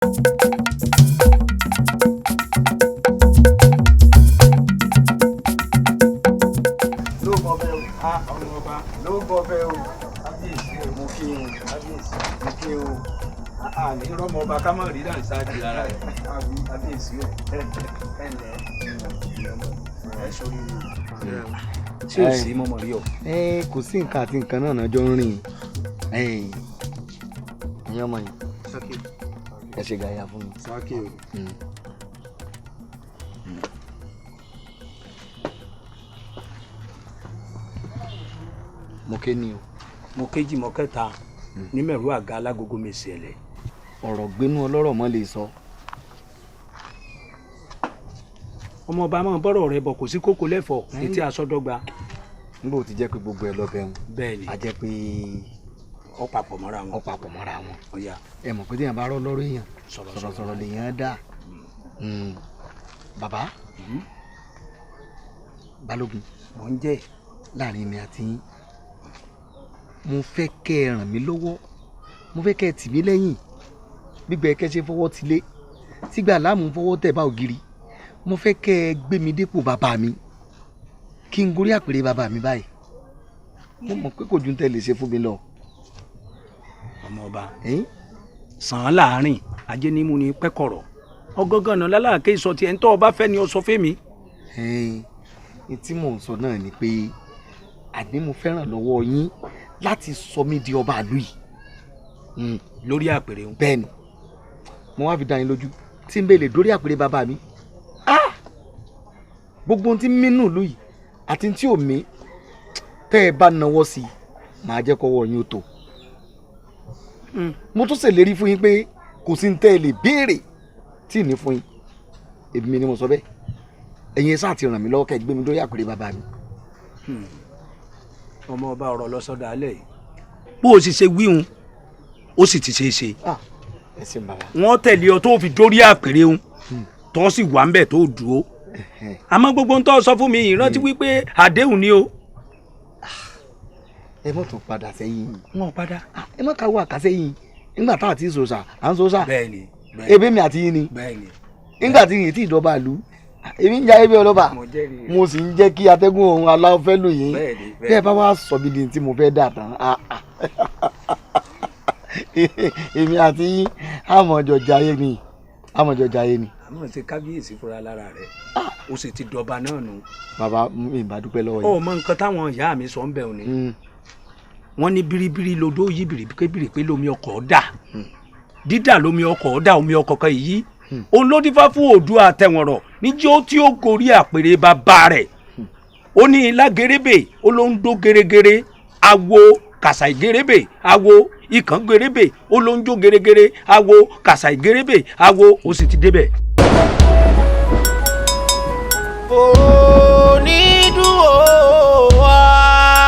Ló bọ bẹ́ẹ̀ o. Ọmọ ọba ló bọ bẹ́ẹ̀ o. Kábíyèsí o, mo kí o. Kábíyèsí, mo kí o. Àní rọmọ ọba ká mọ̀ rí dànsáàdì lára rẹ̀. Kábíyèsí o, ẹ ǹlẹ́, ẹ sórí o. Ṣé o sí mọ́mọ́ rí o? Ẹ kò sí, nǹkan àti nǹkan náà jọ ń rìn. Ẹ̀yin ọmọ yìí, ẹ ṣe gàyà fún mi. Sákì o. Mo ké ní o. Mo kéjì, mo kẹta ní mẹ̀rú àga alágogo mèsì ẹ̀lẹ̀. Ọ̀rọ̀ gbénú ọlọ́rọ̀ mọ́ lè sọ. Ọmọ ọba, máa bọ́rọ̀ rẹ bọ̀, kò sí kókó lẹ́fọ̀ọ́ etí aṣọ dọ́gba. Nígbà ó ti jẹ́ pé gbogbo ẹ lọ́bẹ̀ ń. Bẹ́ẹ̀ ni. A jẹ́ pé ọ papọ̀ mọ́ra wọn. Ọ papọ̀ mọ́ra wọn. Ọ̀ya. Ẹ mọ̀ pé téèyàn bá rọ́ lọ́rọ̀ èèyàn, sọ̀rọ̀ sọ̀rọ̀ lèèyàn dà. Bàbá Balógun, mò ń jẹ́. Láàrin mi àti yín, mo fẹ́ kẹ́ ẹ ràn mí lọ́wọ́, mo fẹ́ kẹ́ ẹ tì mí lẹ́yìn. Gbígbẹ́ kẹ́ ṣe fọwọ́ tilé tígbà láàmú fọwọ́ tẹ̀ bá ògiri, mo fẹ́ kẹ́ ẹ gbé mi dépò bàbá mi, kí n gorí àpèrè bàbá mi báyìí. Mo mọ̀ pé kò ju tẹ́ lè ṣe fún mi lọ. Ọmọ ọba, sàn án láàrin ajé nímú ni pẹ́kọ̀rọ̀ ọgọ́gán náà lálàáké sọ tiẹ̀ ń tọ́ ọba fẹ́ ni ọ sọ fẹ́mi. Ẹ̀ẹ́n, tí mò ń sọ náà ni pé àní mo fẹ́ràn lọ́wọ́ yín láti sọ mí di ọba ìlú yìí. Lórí àpèrè ń. Bẹ́ẹ̀ni, mo wá fi dá yín lójú, tí n bẹ lè dórí àpèrè bàbá mi, gbogbo ohun tí ń mínú ìlú yìí àti tí ò mí, tẹ́ ẹ bá nawọ́ sí i, màá jẹ́ kọ́wọ́ yín ó tó. Mo tún ṣèlérí fún yín pé kò sí ní tẹ́ ẹ lè béèrè tí ì ní fún yín. Èmi ni mo sọ bẹ́ẹ̀. Ẹ̀yin sáà ti ràn mí lọ́wọ́ kẹ́ ẹ gbé mi dórí àpèrè bàbá mi. Ọmọ ọba, ọ̀rọ̀ lọ́sọ̀dọ̀ alẹ́ yìí, bó o sì ṣe wíhun, ó sì ti ṣe é ṣe. Ẹ ṣeun, bàbá. Wọ́n tẹ̀lé ọ tó fi dórí àpèrè ń tó sì wà ń bẹ̀ tó dúró, àmọ́ gbogbo ń tọ́ sọ fún mi, ìrántí wípé àdéhùn ni o. Ẹ mọ̀ tún padà sẹ́yìn. Wọn padà. Ẹ má káwọ́ àkàsẹ́yìn nígbà tá a ti sòsà à ń sòsà. Bẹ́ẹ̀ni. Ebe mi àti yín ni. Bẹ́ẹ̀ni. Nígbà tí yìí tí ìjọba ìlú, èmi ń jayé bí ọlọ́ba, mo sì ń jẹ́ kí atẹ́gùn ohun aláwọ̀ fẹ́ lù yín. Bí ẹ bá wá sọ mí di tí mo fẹ́ dà tán, èmi àti yín àmọ̀jọ jayé ni, àmọ̀jọ jayé ni. Àmọ́ ṣe kábíyèsí fúnra lára rẹ̀, ó sì ti dọba náà nù. Bàbá mi, bá dúpẹ́ lọ́wọ́ yín. Ó mọ nǹkan táwọn ìyá mi sọ ń bẹ̀ òní. Wọ́n ní biribiri lodó yí biribiri lómi ọkọ̀ dà, dídà lómi ọkọ̀ dà, omi ọkọ̀ kan yìí òun ló dífá fún Oòduà àtẹ̀wọ̀nrọ̀ níjó tí ó gorí àpèrè bàbá rẹ̀. Ó ní ilá gerebe, ó ló ń dó geregere, awo kàṣà ìgerebe, awo ikàn gerebe, ó ló ń jó geregere, awo kàṣà ìgerebe, awo. Ó sì ti débẹ̀. Ó.